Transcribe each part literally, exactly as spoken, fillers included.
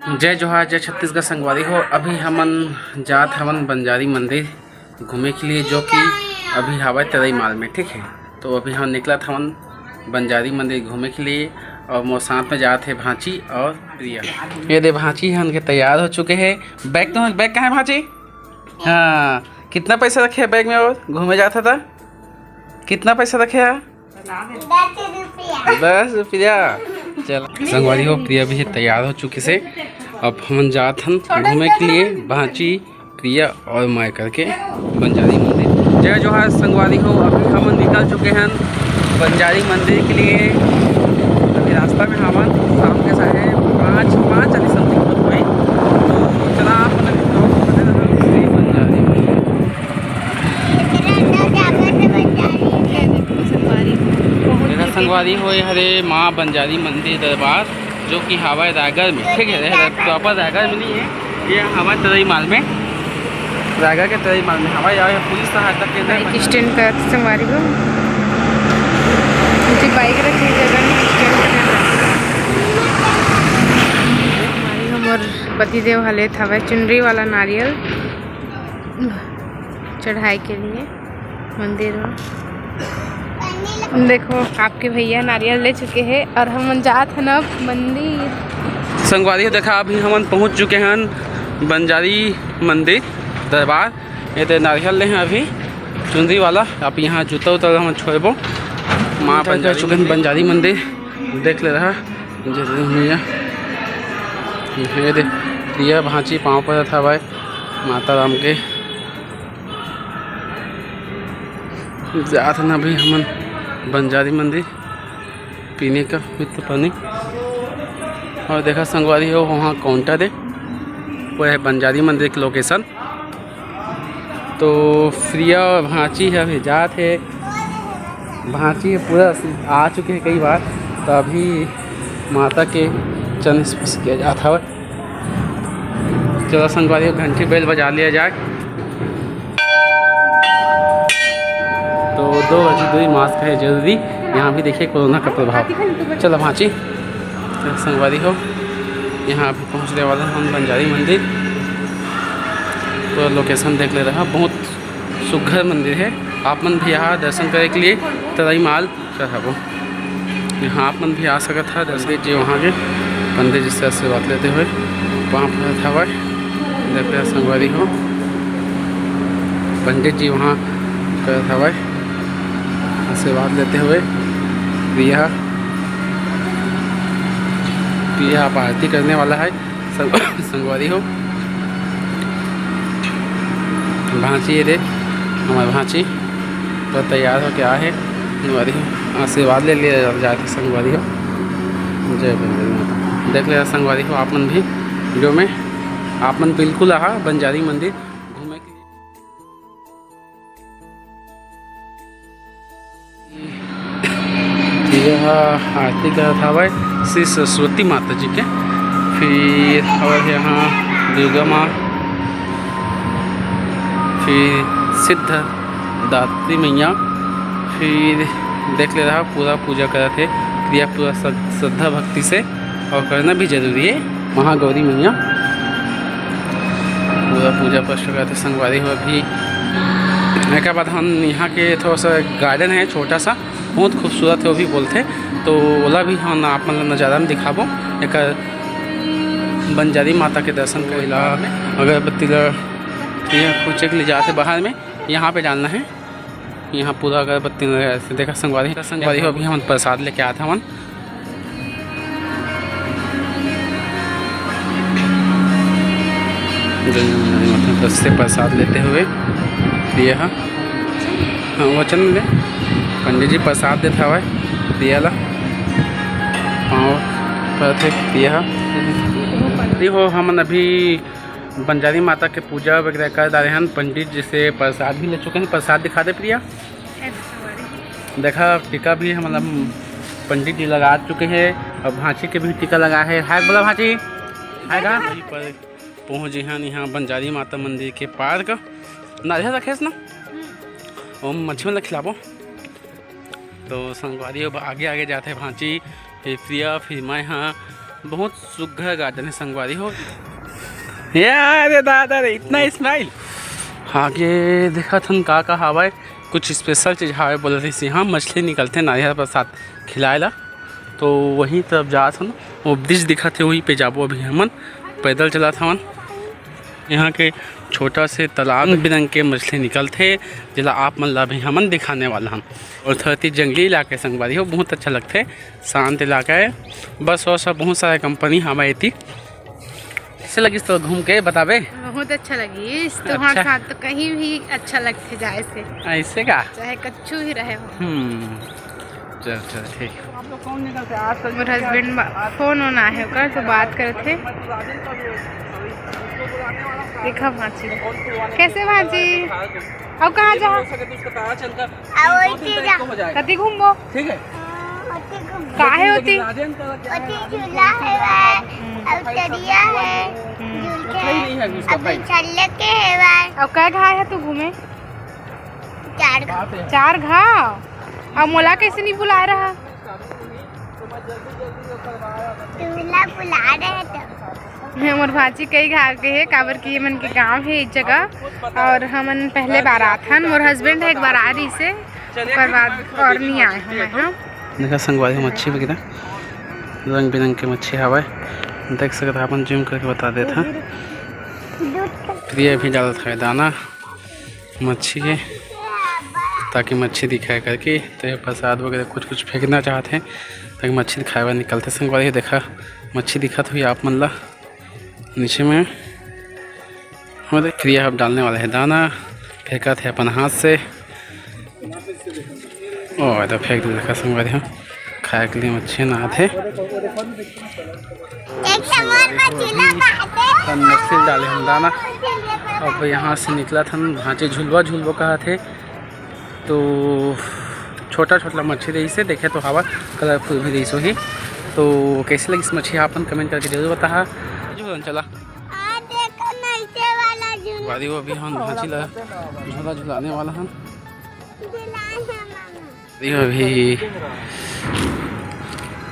जय जोहार, जय छत्तीसगढ़ संगवारी हो। अभी हमन जात हवन बंजारी मंदिर घूमे के लिए, जो कि अभी हावय तरई माल में, ठीक है। तो अभी हम निकलत हवन बंजारी मंदिर घूमे के लिए, और मोर साथ में जात है भांची और प्रिया। ये दे भांची हन के तैयार हो चुके हैं। बैग तो, बैग कहाँ है भांची? हाँ, कितना पैसा रखे है बैग में और घूमे जात है तो? कितना पैसा रखे है? दस रुपया। दस रुपया। चल संगवारी हो, प्रिया भी तैयार हो चुकी से। अब हमन जात हन घूमे के लिए, भांची, प्रिया और मैं करके बंजारी मंदिर। जय जोहार संगवारी हो, अभी हमन निकल चुके हैं बंजारी मंदिर के लिए। अभी रास्ता में हमन शाम के साढ़े पाँच, पाँच चालीस समथिंग होत होई। तो चला आप मन अभी vlog बने रहना, श्री बंजारी मंदिर। मेरा संगवारी हो, ये हरे माँ बंजारी मंदिर दरबार, जो कि हावय रायगढ़ में, ठीक है, प्रॉपर रायगढ़ में नहीं है, ये हावय तरई माल में, रायगढ़ के तरई माल में हावय। और ये पुलिस सहायता केंद्र है। बाइक स्टैंड पे आते संगवारी हो, जी बाइक रखे जगह नहीं, स्टैंड पे रहना। संगवारी हो, मोर पतिदेव ह लेत हवय चुनरी वाला नारियल चढ़ाए के लिए मंदिर में। देखो, आपके भैया नारियल ले चुके हैं और हम जात हन अब मंदिर। संगवारी हो, देखा, अभी हमन पहुंच चुके हैं बंजारी मंदिर दरबार। ये दे नारियल ले हैं अभी चुनरी वाला। आप यहाँ जूता उता हम छोड़बो। माँ बंजारी चुके हैं बंजारी मंदिर, देख ले रहा। जय जय मैया। ये दे, प्रिया भांची पाँव परत हवय माता राम के। जात हन अभी हमन बंजारी मंदिर पीने का मित्र पानी। और देखा संगवारी हो, वहाँ काउंटर है, वो है बंजारी मंदिर की लोकेशन। तो प्रिया और भांची है, अभी जात है। भांची है पूरा आ चुके हैं कई बार, तो अभी माता के चरण स्पर्श किया जात हवय। चलो संगवारी हो, घंटी बेल बजा लिया जाए। तो दो बजे दो ही मास्क है जरूरी। यहाँ भी देखिए कोरोना का प्रभाव। चलो भांची, तो संगवारी हो, यहाँ अभी पहुँचने वाला हम बंजारी मंदिर। तो लोकेशन देख ले रहा, बहुत सुघर मंदिर है। आप मन भी यहाँ दर्शन करे के लिए तरई माल चढ़ाबो। यहाँ आप मन भी आ सकत हा। पंडित जी वहाँ के, पंडित जी से आशीर्वाद लेते हुए पाँव परत हवय। देख रहे संगवारी हो, पंडित जी वहाँ करत हवय आशीर्वाद लेते हुए। प्रिया, प्रिया आप आरती करने वाला है। संग-, संगवारी हो, भांची ये दे, हमारे भांची तो तैयार होके आए हैं। संगवारी हो, आशीर्वाद ले लिए जाके संगवारी हो। जय बंजारी माता। देख ले संगवारी हो, आप मन भी वीडियो में, आप मन बिल्कुल आहा बंजारी मंदिर घूमे के लिए। यह आरती करत हवय श्री सरस्वती माता जी के। फिर और यहाँ दुर्गा माँ, फिर सिद्ध दात्री मैया, फिर देख ले रहा पूरा पूजा करत हे। प्रिया पूरा श्रद्धा भक्ति से और करना भी जरूरी है। महागौरी मैया पूरा पूजा पाठ करत हे संगवारी हो। अभी एक बाद हम यहाँ के थोड़ा सा गार्डन है छोटा सा, बहुत खूबसूरत है, वो भी बोलते, तो ओला भी हम आप मन ला नज़ारा में दिखाबो। एक बंजारी माता के दर्शन करेला अगरबत्ती ला, ये कुछ के लिए जाते बाहर में, यहाँ पे डालना है। यहाँ पूरा अगरबत्ती लगा है। देखा संगवारी, संगवारी हो, अभी हम प्रसाद लेके आते हमन। से प्रसाद लेते हुए प्रिया हा, हाँ, वचन दे, पंडित जी प्रसाद देत हवय प्रिया ला, पाँव परत हे प्रिया हा। ये हो, हमन अभी बंजारी माता के पूजा वगैरह कर डारे हन। पंडित जी से प्रसाद भी ले चुके हैं। प्रसाद दिखा दे प्रिया। देखा, टीका भी, मतलब, पंडित जी लगा चुके हैं और भांची के भी टीका लगा है। हाय बोला भांची, हाय गा। वहीं पर पहुँच गए हैं यहाँ बंजारी माता मंदिर के पार्क। नारियल रखेस ना, ओम मच्छी मन ला खिलाबो। तो संगवारी अब आगे आगे जाते हैं भांची, फिर प्रिया, फिर मैं, हाँ, बहुत सुघर garden हे संगवारी हो। ये अरे दादा रे, इतना smile। आगे देखत हन का का हावय, कुछ special चीज हावय बोलत रहिस, यहाँ मछली निकलथे नारियल प्रसाद खिलाए ला, तो वही तरफ जात हन। वो bridge दिखत हे, वही पे जाबो अभी हमन, पैदल चलत हवन। यहाँ के छोटा से तालाब बिरंग के मछली निकलथे, जेला आप मन ला अभी हमन दिखाने वाला हन। और थोड़ा सी जंगली इलाका हे संगवारी हो, बहुत अच्छा लगथे, शांत इलाका हे। बस और सब बहुत सारा company हमारे एती। कैसे लगिस तो घूम के बताबे? बहुत अच्छा लगिस। तुम्हारे अच्छा। साथ तो कहीं भी अच्छा लगथे जाए से। ऐसे का? चाहे कच्चू ही रहे हो। हम्म, चल चल ठीक। मोर husband बा-, phone on आहे ओकर, तो बात करत हे। देखा भांची, कैसे भांची? अब कहाँ जा? कति घूमबो? ठीक है। काहे होती? ओती झूला हेवय, अउ तरिया हे, झूल के, अभी छल्ले के हेवय। अब कै घाव हे तू घूमे? चार घाव। चार घाव? अब मोला कैसे नहीं बुलाए रहा? तू ला बुला रहे तो। मोर भांची कई घाव के हे, काबर कि ये मन के गांव हे एक जगह, और हमन पहले बार आथन। मोर husband हे एक बार आ रहिसे, ओकर बाद और नहीं आए हन मैं ह। देखा संगवारी हो, मच्छी वगैरह रंग बिरंग के मच्छी हावय, देख सकत ह, अपन zoom करके बता देत ह। प्रिया भी डालत हवे दाना मच्छी के, ताकि मच्छी दिखाए करके। तो ये प्रसाद वगैरह कुछ कुछ फेंकना चाहत हे, ताकि मच्छी खाए बर निकलथे संगवारी हो। देखा मच्छी दिखत होही आप मन ला नीचे में। वो देख, प्रिया अब डालने वाला हे दाना, फेंकत हे अपन हाथ से। ओ, ये तो फेंक दे, देखा संगवारी हो, खाए के लिए मच्छी ना आथे। एक ठो मोर बचुला बाटे। तब मच्छी डाले हन दाना। अब यहाँ से निकलत हन, भांची झुलवा झुलवा कहत हे। तो छोटा छोटा मच्छी रहिसे, देखे तो हवा colourful भी रहिस होही। तो कैसे लगिस मच्छी, आप मन comment करके जरूर बताहा। झूलन चला। आ देखो, नैसे वाला झूला। वादी वो अभी हम भांची ला झूला झुलाने वाला हन। झुलाए हे मामा। देखो अभी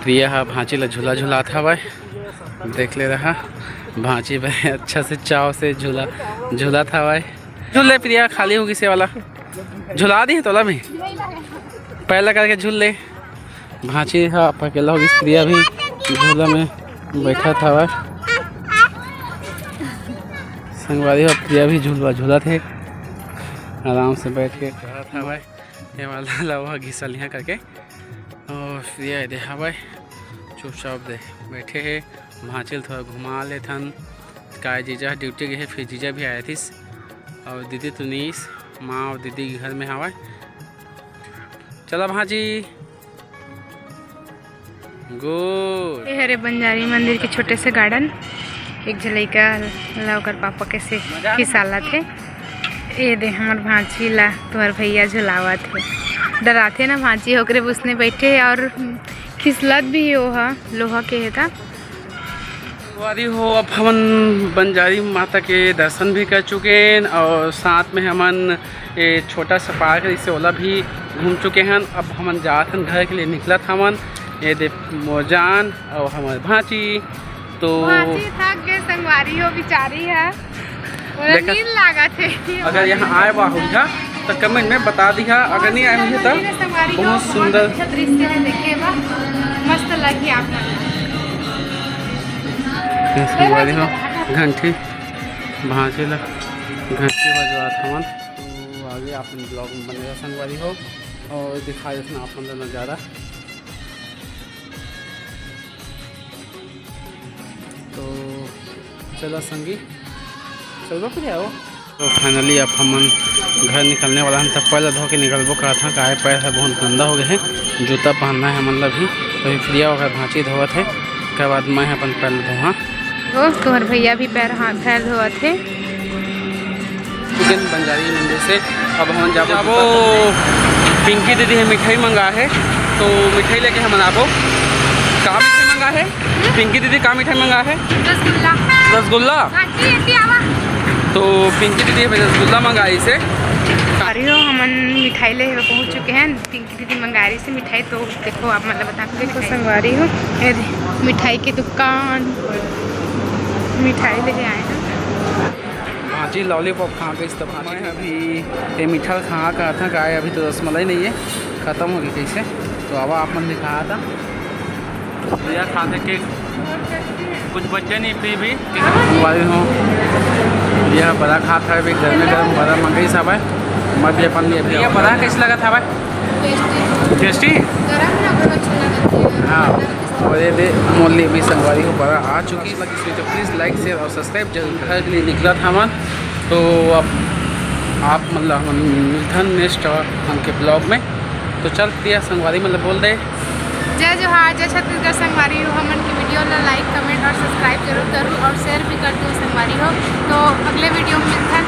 प्रिया हा भांची ला झूला झुलात हवय, देख ले रहा। भांची भाई अच्छा से चाव से झूला झुलात हवय। झूल ले प्रिया, खाली होगी से वाला। झुला दी तोला भी, पैर लगा के झूल ले। भांची हा अकेला होगी, प्रिया भी झूला में बैठत हवय। संगवारी हो, प्रिया भी झूलवा झूलत हे, आराम से बैठ के टहरत हवय। ये वाला लवा घिसलिया करके, और प्रिया दे हवय चुपचाप दे बैठे हे। भांची ल थोड़ा घुमा लेथन, काय जीजा duty गए हे, फिर जीजा भी आए थिस, और दीदी तो नीस, माँ और दीदी घर में हवय। चला भांची। Good। ये हरे बंजारी मंदिर के छोटे से garden। एक झन लइका ला ओकर पापा कैसे खिसालत हे। ये दे हमर भांची ला तुहर भैया झुलावत हे। डराथे ना भांची, ओकरे बुसने बैठे हे और खिसलत भी हे, ओहा लोहा के हे ता। संगवारी हो, अब हमन बंजारी माता के दर्शन भी कर चुके हैं और साथ में हमन ये छोटा सा park है, जिसे ओला भी घूम चुके हैं। अब हमन जात हन घर के लिए, निकलत हमन। ये दे मोजान और हमारे भांची, तो भांची थक गए संगवारी हो, बिचारी है। ओला देखा, नींद लागत हे। अगर यहाँ आए बा होइहा, तो comment में बता दिहा, अगर नहीं आए होइहा, तो बहुत सुंदर दृश्य है, देखे बा, मस्त लगी आप मन। ये संगवारी हो, घंटी, भांची ला घंटी बजवात हमन। तो आगे आप vlog में बने रहा संगवारी हो, और दिखा देथन आप मन ला नज़ारा। तो चलो संगी, चलो फिर आओ। तो finally अब हमन घर निकलने वाला हन, चप्पल ला धो के निकलबो करत हन, काहे पैर ह बहुत गंदा हो गए हे, जूता पहनना है हमन ला भी। तो अभी प्रिया ओकर भांची धोवत हे, ओकर बाद मैं ह अपन पैर ला धोहा। वो तोहर भैया भी पैर हाथ पैर धोवत हे। चिकन बंजारी मंदिर से अब हमन जाबो, जाबो। पिंकी दीदी हे मिठाई मंगा हे, तो मिठाई लेके हमन आबो। का मिठाई मंगा हे? पिंकी दीदी का मिठाई मंगा हे? रसगुल्ला। रसगुल्ला? भांची, एती आवा। तो पिंकी दीदी हे रसगुल्ला मंगाइस हे। यो हमन मिठाई ले पहुंच चुके हैं। पिंकी दीदी मंगारी से मिठाई, तो देखो आप मतलब बता के देखो संगवारी हो, ये दे, मिठाई की दुकान, मिठाई ले आए हैं। भाजी लॉलीपॉप खा के इस तो भाजी अभी ये मिठाई खा का था, काय अभी तो रसमलाई नहीं है, खत्म हो गई कैसे। तो अब आप मन दिखा था भैया खाते केक, कुछ बचे नहीं फिर भी। भाई हो, यह बड़ा खात है भी, गर्मी गर्म बड़ा मंगई सब है। मैं भी अपन ये भैया बड़ा कैसे लगा था भाई? टेस्टी। हाँ, और ये दे मोली भी संगवारी हो बड़ा आ चुकी है। लगी तो प्लीज लाइक शेयर और सब्सक्राइब जरूर। घर के लिए निकला था मन, तो अब आप मतलब हम मिलथन नेक्स्ट हमके ब्लॉग में। तो चल प्रिया संगवारी मतलब बोल दे। जय जोहार, जय छत्तीसगढ़ संगवारी हो। हमन के वीडियो ला लाइक, कमेंट और सब्सक्राइब जरूर करू और शेयर भी कर दो संगवारी हो। तो अगले वीडियो में मिलथन।